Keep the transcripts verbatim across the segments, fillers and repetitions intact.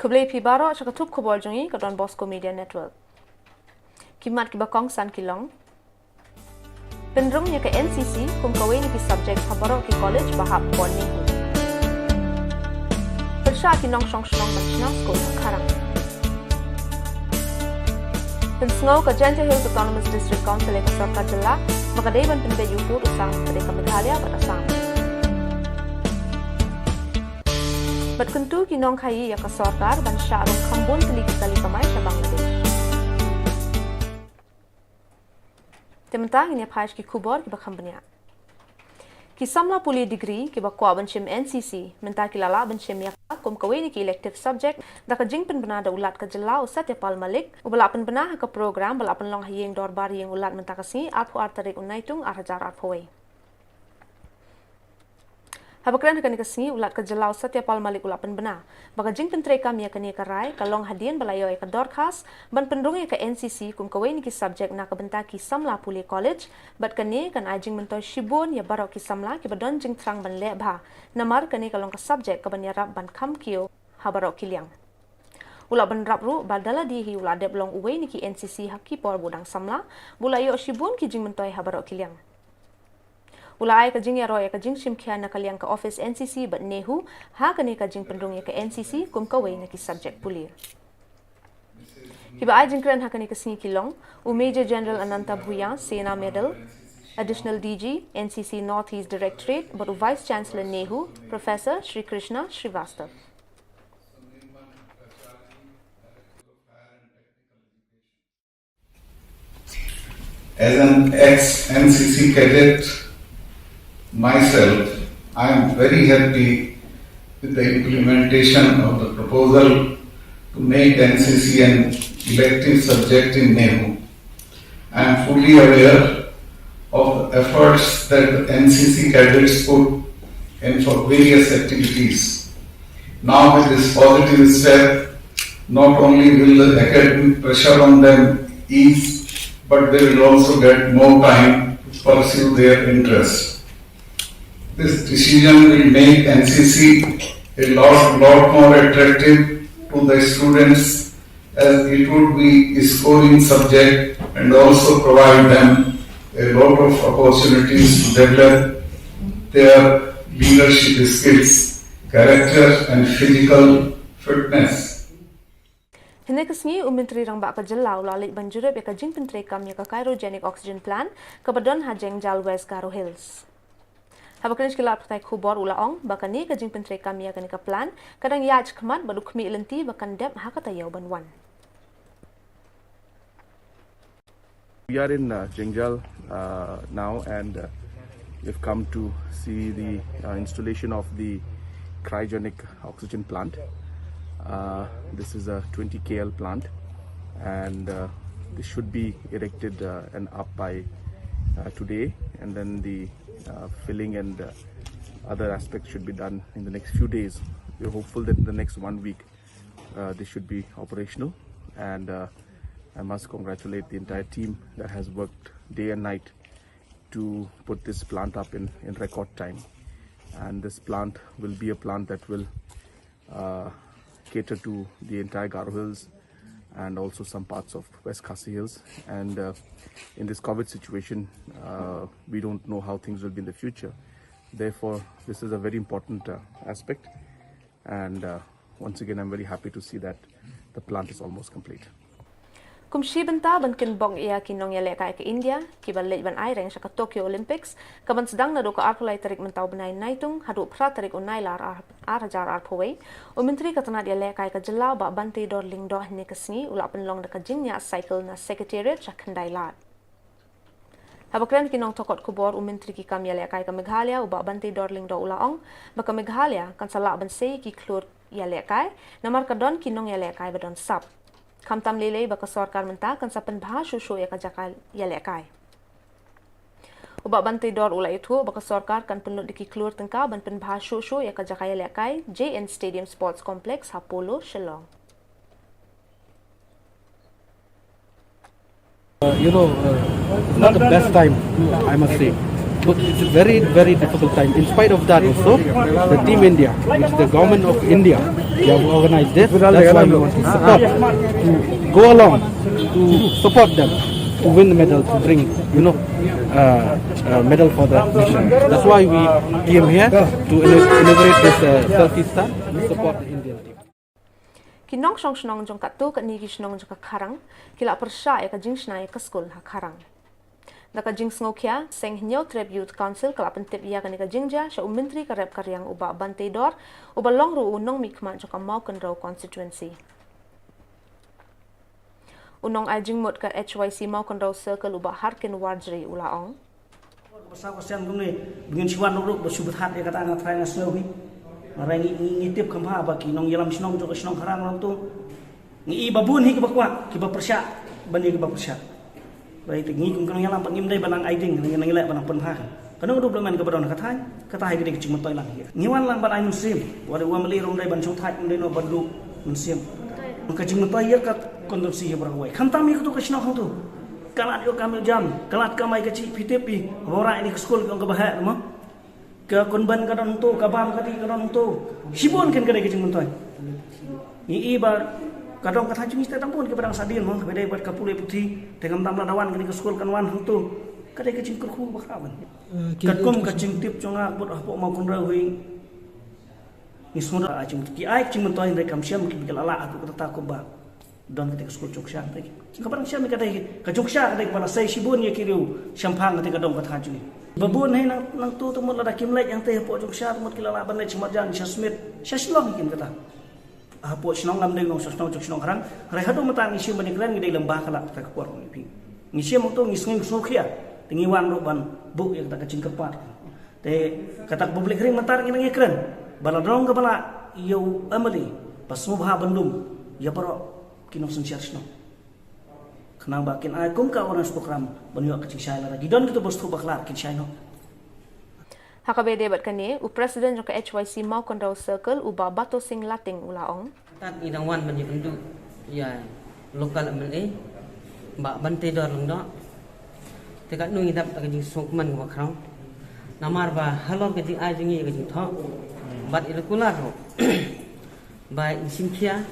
Khublei phi baroh sha ka thup khubor jong ngi ka Don Bosco Media Network. Ki mat kiba kongsan ki long: Pynrung ïa ka N C C kum kawei na ki subject ha baroh ki college ba hap pon ni. Pyrshah ki nongshong shnong ban shna skul ha Kharang. Pynsngew ka Jaintia Hills Autonomous District Council ïa ka sorkar jylla ba ka dei ban pynbeit ïa u pud u sam ka dei ka Meghalaya bad Assam. Bad kyntu ki nongkhaii ïa ka sorkar ban shah rung kham bun tylli ki kali kamai sha Bangladesh. Te mynta ngin ïa phai sha ki khubor kiba kham bniah. Ki samla pule degree kiba kwah ban shim N C C mynta ki la lah ban shim ïa ka kum kawei na ki elective subject da ka jingpynbna da u Lat ka jylla u Satya Pal Malik, uba la pynbna ha ka program ba la pynlong ha ïing dorbar ïing u Lat mynta ka sngi, arphew ar tarik u Naitung, ar hajar arphew wei. Haba kren ha kane ka sngi, u Lat ka jylla u Satya Pal Malik u la pynbna ba ka jingpyntreikam ïa kane ka rai ka long hadien ba la ïoh ïa ka dorkhas ban pynrung ïa ka N C C kum kawei na ki subject na ka bynta ki samla pule college, bad kane kan ai jingmyntoi shibun ïa baroh ki samla kiba don jingthrang ban leh bha, namar kane ka long ka subject kaban ïarap ban kham kiew ha baroh ki liang. U la bynrap ruh ba da lade hi u la dep long uwei na ki N C C ha ki por ba u dang samla, ba u la ïoh shibun ki jingmyntoi ha baroh ki liang. U la ai ka jingïaroh ïa ka jingshim khia na ka liang ka office N C C bad NEHU ha kane ka jingpynrung ïa ka N C C kum kawei na ki subject pule. Kiba ai jingkren ha kane ka sngi ki long u Major General Ananta Bhuyan, Sena Medal, Additional D G, N C C North East Directorate, bad u Vice Chancellor NEHU, Professor Shri Krishna Srivastav. As an ex N C C cadet myself, I am very happy with the implementation of the proposal to make N C C an elective subject in NEHU. I am fully aware of the efforts that the N C C cadets put in for various activities. Now, with this positive step, not only will the academic pressure on them ease, but they will also get more time to pursue their interests. This decision will make N C C a lot, lot more attractive to the students, as it would be a scoring subject and also provide them a lot of opportunities to develop their leadership skills, character and physical fitness. Hynne ka sngi u Myntri Rangbah ka jylla u la leit ban jurip ïa ka jingpyntreikam ïa ka cryogenic oxygen plant kaba don ha Jengjal, West Garo Hills. Haba kren sha ki lad pathai khubor u la ong ba kane ka jingpyntreikam ïa kane ka plant ka dang ïaid shakhmat bad u khmih lynti ba kan dep ha ka taïew ban wan. We are in uh, Jengjal uh, now, and uh, we've come to see the uh, installation of the cryogenic oxygen plant. Uh, this is a twenty K L plant, and uh, this should be erected uh, and up by uh, today, and then the uh, filling and uh, other aspects should be done in the next few days. We're hopeful that in the next one week, uh, this should be operational, and uh, I must congratulate the entire team that has worked day and night to put this plant up in, in record time. And this plant will be a plant that will uh, cater to the entire Garo Hills and also some parts of West Khasi Hills. And uh, in this COVID situation, uh, we don't know how things will be in the future. Therefore, this is a very important uh, aspect. And uh, once again, I'm very happy to see that the plant is almost complete. Kum shi bynta ban kynbok ïa ki nongïalehkai ka India kiba leit ban aireng sha ka Tokyo Olympics kaban sdang naduh ka arphew lai tarik mynta u bnai Naitung haduh phra tarik u Nailar ar, ar hajar arphew wei, u Myntri ka tnad ïalehkai ka jylla u Bah Banteidor Lyngdoh hynne ka sngi u la pynlong da ka jingñiah cycle na Secretariat sha Khyndai Lad. Haba kren ki nongthokot khubor u Myntri ki kam ïalehkai ka Meghalaya u Bah Banteidor Lyngdoh u la ong ba ka Meghalaya kan sa lah ban sei ki khlur ïalehkai namar ka don ki nongïalehkai ba don sap. Khamtam lei lei ba ka sorkar mynta kan sa pynbha shuh shuh ïa ka jaka ïalehkai. U Bah Banteidor u la ïathuh ba ka sorkar kan pynlut da ki khlur tyngka ban pynbha shuh shuh ïa ka jaka ïalehkai J N Stadium Sports Complex ha Polo, Shillong. Uh, you know, uh, it's not the best time, I must say. But it's a very, very difficult time. In spite of that also, the Team India, which is the government of India, they have organized this. That's why we want to support, to go along, to support them, to win the medal, to bring, you know, uh, uh, medal for the nation. That's why we came here to ina- inaugurate this uh, selfie stand to support the Indian team. Ki nongshong shnong jong katto katne ki shnong jong ka Kharang ki la pyrshah ïa ka jingshna ïa ka skul ha Kharang. Da ka jingsngewkhia, seng Hynñiewtrep Youth Council ka la pyntip ïa kane ka jingjia sha u Myntri ka rep ka riang u Bah Banteidor, uba long ruh u nongmihkhmat jong ka Mawkynrew constituency. U nongai jingmut ka H Y C Mawkynrew Circle u Bah Harkin Warjri u la ong. Ba saw ka sien kumne, ba ngin shu wan ruh ruh ba shu bthat ïa kata nga trai nga sngew hi. Nga rai ngi, ngi, ngi tip kham bha ba ki nongïalam shnong jong ka shnong Kharang ruh tu. Ngi i ba bun hi kiba kwah, kiba pyrshah, ban ïa kiba pyrshah. Rai te ngi kum ka nongïalam pat ngim dei ba nang ai ding, nang nang leh ba nang pynbha kan. Ka nong ruh ba men kaba don ka thaiñ, kata hi ka dei ka jingmyntoi lang hi. Ngi wan lang ban ai mynsiem, wat ïa u M L A ruh ym dei ban shongthait, ym dei noh ban duh mynsiem. Ka jingmyntoi ïa ka constituency hi baroh kawei. Khamtam ïa katu ka shnong hangtu. Ka lad ïoh kam ïoh jam, ka lad kamai ka jingpyntip ïa, haba wanrah ïa ka skul ka ong kaba heh mo. Ka convent ka don hangtu, ka bam ka dih ka don hangtu. Shibun kin ka dei ka jingmyntoi. Ngi i ba ka dong ka thaiñ jong ngi te dang bun kiba dang sahdien mo, kaba dei bad ka pule puthi, te khamtam lada wan kane ka skul kan wan hangtu. Ka dei ka jingkyrkhu ba khraw ban. Katkum ka jingtip jong nga bad hapoh Mawkynrew hi. Ngi sngewdon ai jingmyntoi, ki ai jingmyntoi hynrei kam shem ki la lah hapoh kata kumba. Don kata ka skul jong sha te. Ka barang sha mi kata ka jong sha kata ka bala sei shibun ïa ki riew shemphang kata ka dong kata jong ngi. Ba bun hei nang nang tu tu mut lada kim leit hangte hapoh jong sha tu mut ki la lah ban leit sha marjan sha Smit sha Shillong kim kata. Hapoh shnong lam dei nong shnong jong shnong Kharang. Hynrei haduh mynta ngi shim ban ïakren ngi dei lem ba ka lah kata ka por ngi phi. Ngi shim tu ngi sngew sngewkhia. Te ngi wan ruh ban buh ïa kata ka jingkyrpad. Te kata ka public hearing mynta ngi nang ïakren. Ba la dong ka ba la ïa u M L A ba sngewbha ban lum ïa baroh ki nongsynshar shnong. Khnang ba kin ai kum ka awareness program ban ïoh ka jingshai lada ki don kito ba sngewbha bakla kin shai noh. Ha kaba ïadei bad kane, u President jong ka H Y C Mawkynrew Circle u Bah Bato Singh Lating u la ong. Tad ngi dang wan ban ïakynduh ïa local M L A Bah Banteidor Lyngdoh. Te katno ngi dap da ka jingsngewkmen kaba khraw. Namar ba halor ka jingai jong ngi ka jingthoh bad ïa la kular ruh ba in shim khia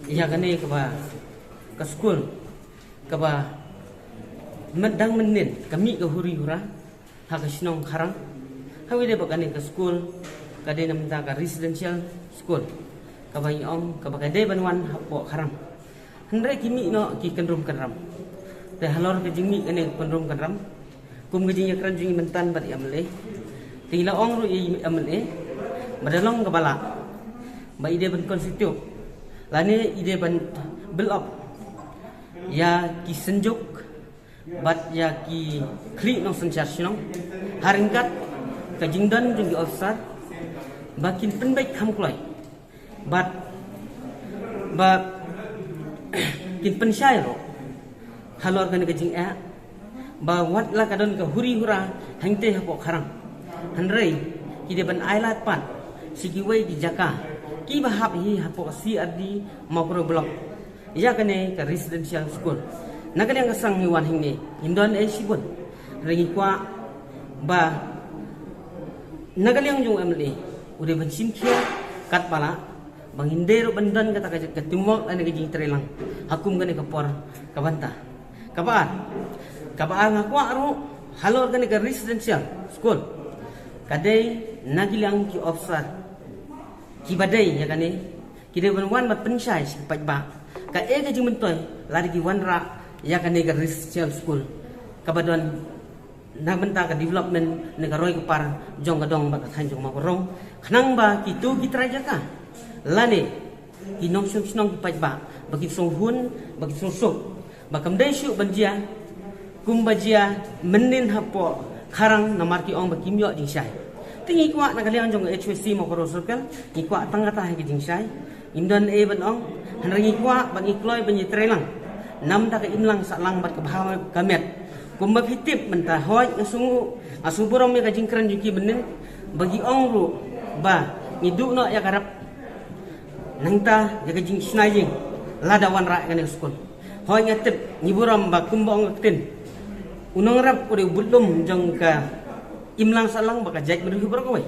ïa kane kaba ka skul kaba met dang mynnin ka mih ka huri hura ha ka shnong Kharang. Hawei dei ba kane ka skul ka dei na mynta ka residential school kaba ngi ong kaba ka dei ban wan hapoh Kharang. Hynrei ki mih noh ki kynrum kynram. Te halor ka jingmih kane ka kynrum kynram kum ka jingïakren jong i mynta bad i M L A. Te i la ong ruh i M L A ba da long kaba lah ba i dei ban constitute lane i dei ban build up ïa ki synjuk bad ïa ki khlieh nongsynshar shnong ha ryngkat ka jingdon jong ki officer ba kin pynbeit kham kloi bad ba kin pynshai ruh halor kane ka jingeh ba wat la ka don ka huri hura hangtei hapoh Kharang. Hynrei ki dei ban ai lad pat sha kiwei ki jaka kiba hap hi hapoh C R D Mawkynrew Block. Ïa kane ka residential school. Na ka liang ka sang ngi wan hangne ngim don ei shibun. Hynrei ngi kwah ba na ka liang jong u M L A u dei ban shim khia katba lah ba ngin dei ruh ban don kata ka teamwork lane ka jingtreilang ha kum kane ka por ka bynta. Kaba ar, kaba ar nga kwah ruh halor kane ka residential school ka dei na ki liang ki officer kiba dei ïa kane ki dei ban wan ban pynshai sha ki paidbah kaei ka jingmyntoi lada ki wanrah ïa kane ka residential school kaba don na bynta ka development ne ka roi ka par jong ka dong bad ka thaiñ jong Mawkynrew khnang ba kito ki trai jaka lane ki nongshong shnong ki paidbah ba ki sngewhun ba ki sngewsuk ba kam dei shuh ban jia kumba jia mynnin hapoh Kharang namar ki ong ba kim ïoh jingshai. Te ngi kwah na ka liang jong ka H Y C Mawkynrew Circle ngi kwah tang kata hi ka jingshai. Ngim don ei ban ong hynrei ngi kwah ba ngi kloi ban ïatrei lang. Namar ka imlang sahlang bad ka bha ka met. Kumba phi tip mynta hooid nga sngew nga sngew burom ïa ka jingkren jong ki mynnin ba ki ong ruh ba ngi duh noh ïa ka rep. Nangta ïa ka jingshna ïing lada wanrah ïa kane ka skul. Hooid nga tip ngi burom ba kumba ong ka ktien. U nongrep u dei u budlum jong ka imlang sahlang bad ka jaitbynriew baroh kawei.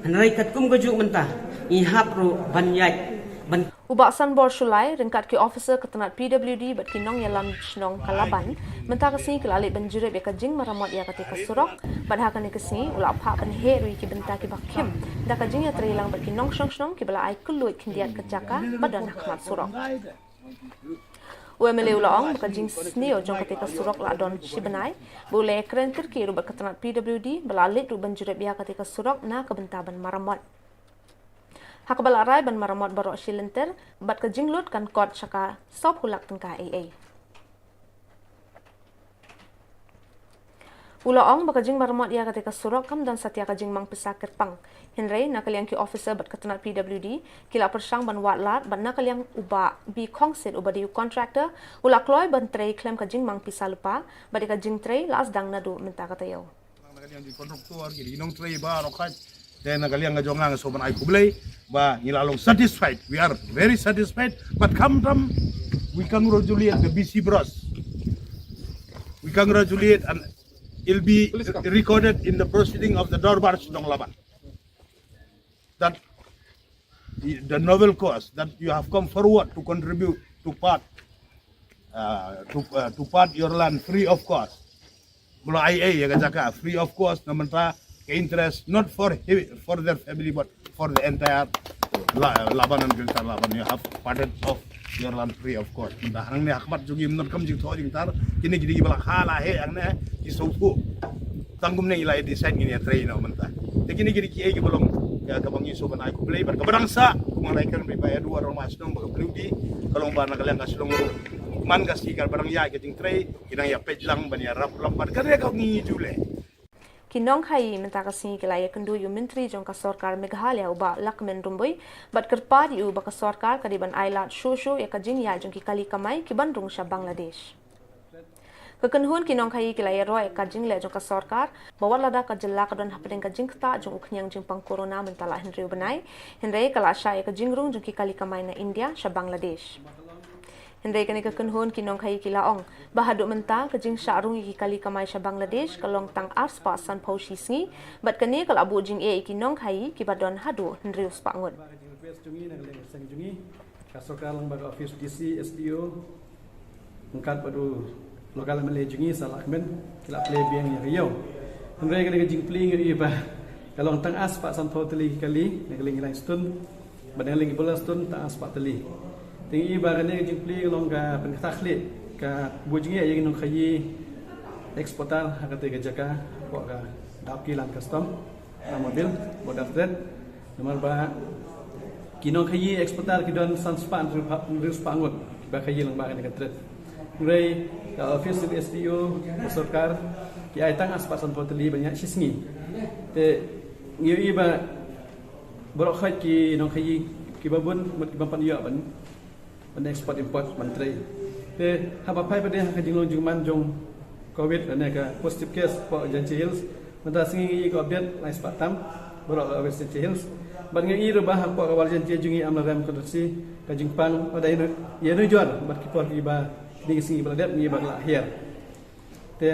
Hynrei katkum ka juk mynta ngi hap ruh ban ïaid ban U Bah Sanbor Shullai ryngkat ki officer ka tnat P W D bad ki nongïalam shnong ka Laban mynta ka sngi ki la leit ban jurip ïa ka jingmaramot ïa kata ka surok, bad ha kane ka sngi u la phah ban heh ruh ïa ki bynta kiba khim da ka jingïatreilang bad ki nongshong shnong kiba la ai kylluid khyndiat ka jaka ba don ha khmat surok. U M L A u la ong ba ka jingsniew jong kata ka surok la don shi bnai, ba u la ïakren kyrkieh ruh bad ka tnat P W D ba la leit ruh ban jurip ïa kata ka surok na ka bynta ban maramot. Ha kaba la rai ban maramot baroh shi lynter, bad ka jinglut kan kot sha ka sawphew lak tyngka ei ei. U la ong ba ka jingmaramot ïa kata ka surok kam don satia ka jingmang pisa kyrpang. Hynrei na ka liang ki officer bad ka tnat P W D ki la pyrshang ban wad lad, bad na ka liang u Bah B Khongsit uba dei u contractor u la kloi ban trei khlem ka jingmang pisa lypa, bad ïa ka jingtrei la sdang naduh mynta ka taïew. Na ka liang ki contractor, ki nongtrei baroh khoit, te na ka liang ka jong nga nga sngewbha ban ai khublei ba ngi la long satisfied. We are very satisfied. But come from, we congratulate the B C Bros. We congratulate, and it'll be recorded in the proceeding of the Dorbar Shnong Laban that the, the noble cause that you have come forward to contribute to part, uh, to, uh, to part your land free of cost. Mula ai ai ïa ka jaka free of cost, namar ka interest not for he, for their family, but for the entire La, Laban and Greater Laban. You have parted of your land free of cost. Mynta hangne ha khmat jong ngi mynta kam jingthoh jingtar, kine kine kiba la kha la heh hangne ki sngewthuh. Tang kumne ngi la decide ngin ïatrei noh mynta. Te kine kine kiei kiba long, ka, kaba ngi sngewbha ban ai khublei bad kaba dang sah, kumba nga la ïakren bad i Bah Edward Rangma Shnong, ba ka P W D ka long ba na ka liang ka shnong ruh man ka sngi kaba dang ïaid ka jingtrei, ki dang ïapeit lang ban ïarap lang bad ka re ka ngi ju leh. Ki nongkhaïi mynta ka sngi ki la ïakynduh ïa u Myntri jong ka sorkar Meghalaya u Bah Lahkmen Rymbui, bad kyrpad ïa u ba ka sorkar ka dei ban ai lad shuh shuh ïa ka jingïaid jong ki kali kamai kiban rung sha Bangladesh. Ka kynhun ki nongkhaïi ki la ïaroh ïa ka jingleh jong ka sorkar, ba wat lada ka jylla ka don hapdeng ka jingktah jong u khñiang jingpang corona mynta la hynriew bnai, hynrei ka la shah ïa ka jingrung jong ki kali kamai na India sha Bangladesh. Hynrei kane ka kynhun ki nongkhaïi ki la ong ba haduh mynta ka jingshah rung ïa ki kali kamai sha Bangladesh ka long tang arspah sanphew shi sngi, bad kane ka la buh jingeh ïa ki nongkhaïi kiba don haduh hynriew spah ngut. Ka sorkar lyngba ka office D C, S D O, ryngkat bad u local M L A jong ngi Sir Lahkmen, ki la plie biang ïa ka ïew. Hynrei kane ka jingplie ngi ïohi ba ka long tang arspah sanphew tylli ki kali, na ka liang ki limestone, bad na ka liang ki boulderstone tang arspah tylli. Te ngi ïohi ba kane ka jingplie ka long ka pynkthah khlieh, ka buh jingeh ïa ki nongkhaïi exporter ha kata ka jaka, hapoh ka dap ki land custom. Amobile, border trade. Namar ba ki nongkhaïi exporter ki don san spah hynriew spah ngut kiba khaïi lyngba kane ka trade. Hynrei ka office jong S D O ka sorkar ki ai tang arspah sanphew tylli ban ïaid shi sngi. Te ngi ïohi ba baroh khoit ki nongkhaïi kiba bun mut kiba pan ïoh ban ban export import ban trei. Te haba phai pat de ha ka jinglong jingman jong covid lane ka positive case hapoh Jaintia Hills, mynta sngi ngi ïohi ka update lai spah tam baroh ka West Jaintia Hills. Bad ngi ïohi ruh ba hapoh ka War Jaintia jong ngi Amlarem constituency ka jingpang lada ïa nujor bad ki por kiba kine ki sngi ba la dep ngi ïohi ba ka la hiar. Te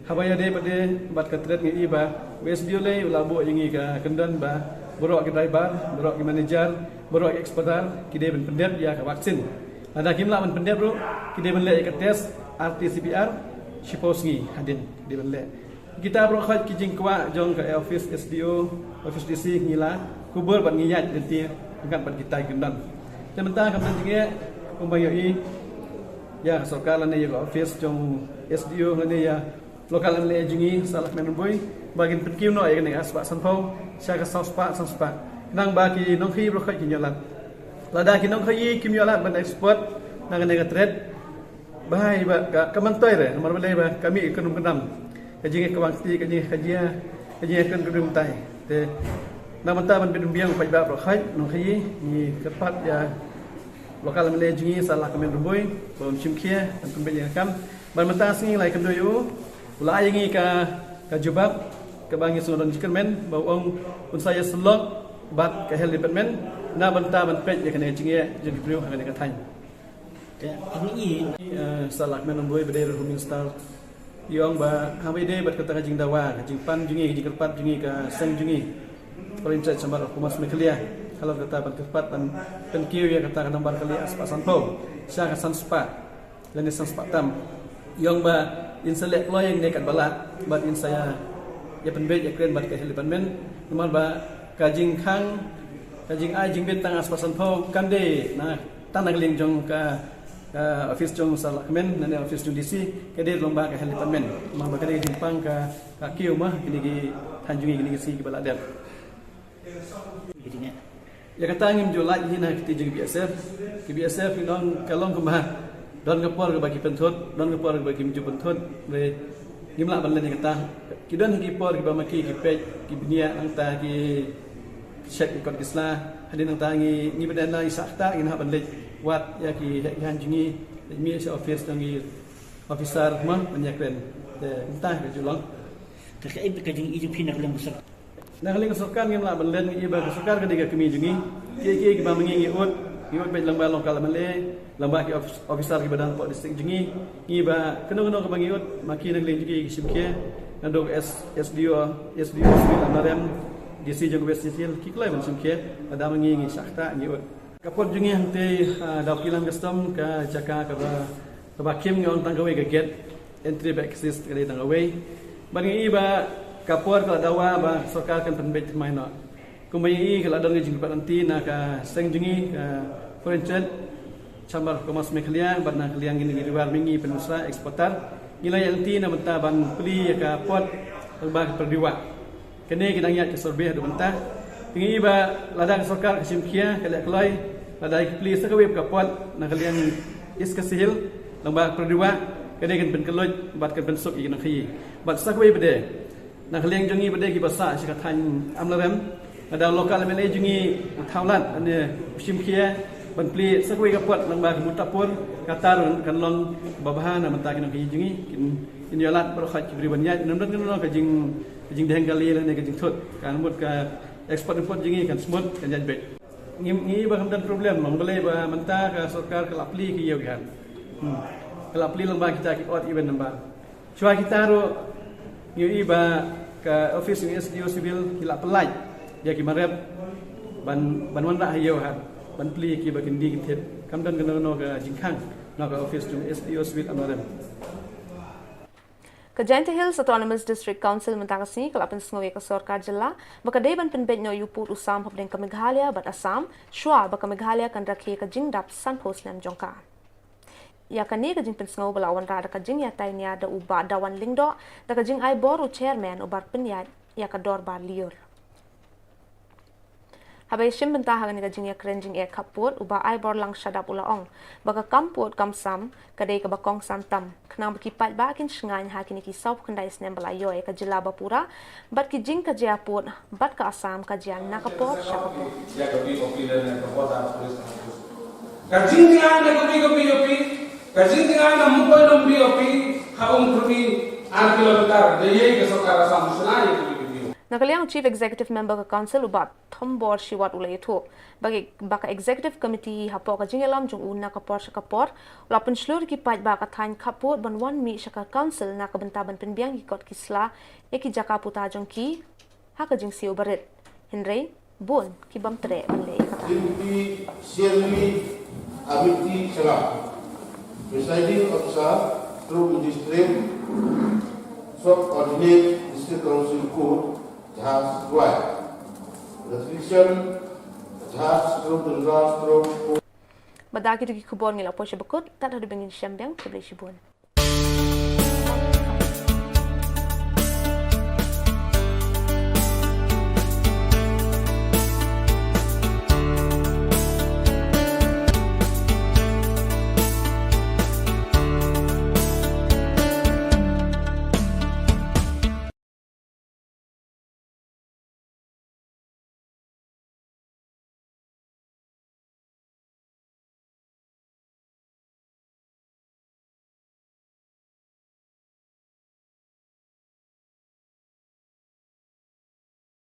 haba ïadei pat de bad ka trade ngi ïohi ba u S D O lei u la buh ïa ngi ka kyndon ba baroh ki driver, baroh ki manager, baroh ki exporter ki dei ban pyndep ïa ka vaccine. Lada kim lah ban pyndep ruh ki dei ban leh ïa ka test R T P C R shiphew sngi hadien ki dei ban leh. Kita baroh khoit ki jingkwah jong ka office S D O, office D C ngi la kubur bad ngi ïaid lynti ryngkat bad kita ki kyndon. Te mynta ka ban jingeh kumba ïohi ïa ka sorkar lane ïa ka office jong S D O lane ïa local M L A jong ngi Sir Lahkmen Rymbui ba kin pynkiew noh ïa kane ka arspah sanphew sha ka saw spah san spah. Khnang ba ki nongkhaïi baroh khoit kin ïoh lad. Lada ki nongkhaïi kim ïoh lad ban export na kane ka trade, ba hai ba ka, ka myntoi re namar balei ba ka mih ka kynrum kyndam. Ka jingeh ka wang kti, ka jingeh ka jia, ka jingeh ka kynrum tai. Te na mynta ban bit biang u paidbah baroh khoit nongkhaïi, ngi kyrpad ïa local M L A jong ngi Sir Lahkmen Rymbui ba un shim khia ban pynbeit ïa ka kam. Ban mynta sngi lai kynduh ïa u, u la ai ïa ngi ka, ka jubab kaba ngi sngewdon jingkyrmen ba u ong un sa ïasyllok bad ka health department na bynta ban peit ïa kane ka jingeh jong ki briew ha kane ka thaiñ. Te kine i, eh, Sir Lahkmen Rymbui ba dei ruh u minister Ïong ba ha kaba ïadei bad kata ka jingdawa, ka jingpan jong ngi, ka jingkyrpad jong ngi, ka seng jong ngi, Foreign Trade Chamber of Commerce Meghalaya, halor kata ban kyrpad ban pynkiew ïa kata ka nombar kali ar spah sanphew sha ka san spah lane san spah tam. Ïong ba in sa leh kloi ïa kane katba lah bad in sa ïa, ïa pynbeit ïakren bad ka Health Department, namar ba ka jingkhang, ka jingai jingbit tang ar spah sanphew kam dei na tang na ka liang jong ka, ka office jong Sar Lahkmen lane office jong D C, ka dei lyngba ka Health Department. Namar ba ka dei ka jingpang ka, ka kiew ma kine ki thaiñ jong ngi, kine ki sngi kiba la dep. Ïa kata ngim ju lait hi na ka kti jong ki B S F. Ki B S F ki don, ka long kumba don ka por kaba ki pynthut, don ka por kaba kim ju pynthut. Hynrei ngim lah ban len ïa kata. Ki don hi ki por kiba ma ki, ki peit, ki bniah, nangta ki check ki kot ki sla. Hadien nangta ngi, ngi bad na ngi sah kata, ngin hap ban leit wad ïa ki heh ki han jong ngi, leit mih sha office jong ki officer ma ban ïakren. Te nangta ka ju long. Te kaei ka jingïohi jong phi na ka liang ka sorkar? Na ka liang ka sorkar ngim lah ban len, ngi i ba ka sorkar ka dei ka kmie jong ngi. Kiei kiei kiba ma ngi ngi ud, ngi ud beit lyngba local M L A, lyngba ki ofis-, officer kiba don hapoh district jong ngi. Ngi i ba kano kano kaba ngi ud, ma ki na ka liang jong ki ki shim khia. Naduh S-, SDO, SDO Civil Amlarem, DC jong ka West Khasi Hills, ki kloi ban shim khia. Lada ma ngi ngi sah kata ngi ud. Ka port jong ngi hangtei, ah, Dawkilang Custom, ka jaka kaba, kaba khim, ngi ong tang kawei ka gate entry bad exit ka dei tang kawei. Bad ngi i ba ka por ka la dawa ba sorkar kan pynbeit thymmai noh. Kumba ngi i ka la don ka jingkyrpad lynti na ka seng jong ngi, ka Foreign Trade Chamber of Commerce Meghalaya, bad na ka liang kine ki riwar mihngi pynmynsaw exporter, ngi la ïaid lynti na bynta ban plie ïa ka port lyngba ka Pyrdiwah. Kane ki dang ïaid ka survey haduh mynta. Te ngi i ba lada ka sorkar ka shim khia, ka leh kloi, lada ki plie sa kawei ka port na ka liang East Khasi Hills lyngba Pyrdiwah, ka dei kan pynkylluid bad kan pynsuk ïa ki nongkhaïi. Bad sa kawei pat de, na ka liang jong ngi pat de kiba sah sha ka thaiñ Amlarem, lada u local M L A jong ngi u thaw lad, lane u shim khia ban plie sa kawei ka port lyngba ka Mutapur, kata ruh kan long kaba bha na bynta ki nongkhaïi jong ngi, kin, kin ïoh lad baroh khoit ki briew ban ïaid, ym don kano kano ka jing, ka jingdheng kali lane ka jingthut. Kan mut ka export import jong ngi kan smooth, kan ïaid beit. Ngi, ngi i ba kam don problem long balei ba mynta ka sorkar ka la plie ki ïew ki hat. Hmm. Ka la plie lyngba kita ki odd even number. Shuwa kita ruh ngi i ba ka office jong SDO Civil ki la pynlait ïa ki marep ban, ban wanrah ha ïew hat, ban plie ïa ki ba kin die kin thied. Kam don kano kano ka jingkhang na ka office jong SDO Civil Amlarem. Ka Jaintia Hills Autonomous District Council mynta ka sngi ka la pynsngew ïa ka sorkar jylla ba ka dei ban pynbeit noh ïa u pud u sam hapdeng ka Meghalaya bad Assam, shuwa ba ka Meghalaya kan rakhe ïa ka jingdap sanphew snem jong ka. Ïa kane ka jingpynsngew ba la wanrah da ka jingïatai nia da u Bah Dawan Lyngdoh, da ka jingai bor u chairman uba pynïaid ïa ka dorbar lyiur. Haba ïashim bynta ha kane ka jingïakren jingeh khappud, u Bah Aiborlang Shadap u la ong ba ka kam pud kam sam ka dei kaba kongsan tam, khnang ba ki paidbah kin shngaiñ ha kine ki sawphew khyndai snem ba la ïoh ïa ka jylla ba pura bad ki jingkajia pud bad ka Assam kajia na ka por sha ka por. Ka jingtngan na ka B O P, ka jingtngan na Mumbai na B O P, ha um kyrmi ar kilometer, da yei ka sorkar Assam shna ïa ka B O P. Na ka liang Chief Executive Member ka Council u Bah Thombor Shiwat u la ïathuh ba ka, ba ka Executive Committee hapoh ka jingïalam jong u na ka por sha ka por u la pynshlur ïa ki paidbah ka thaiñ khappud ban wan mih sha ka Council na ka bynta ban pynbiang ïa ki kot ki sla ïa ki jaka puta jong ki ha ka jingsiew barit. Hynrei bun ki bym treh ban leh ïa kata. Shrimati Shyamiti Sharma, Presiding Officer, Group Magistrate, Subordinate District Council Court, Jharsuguda. Resolution, Jharsuguda, Jharsuguda. Bad da kito ki khubor ngi la poi sha ba kut, tad haduh ba ngin ïashem biang, khublei shibun.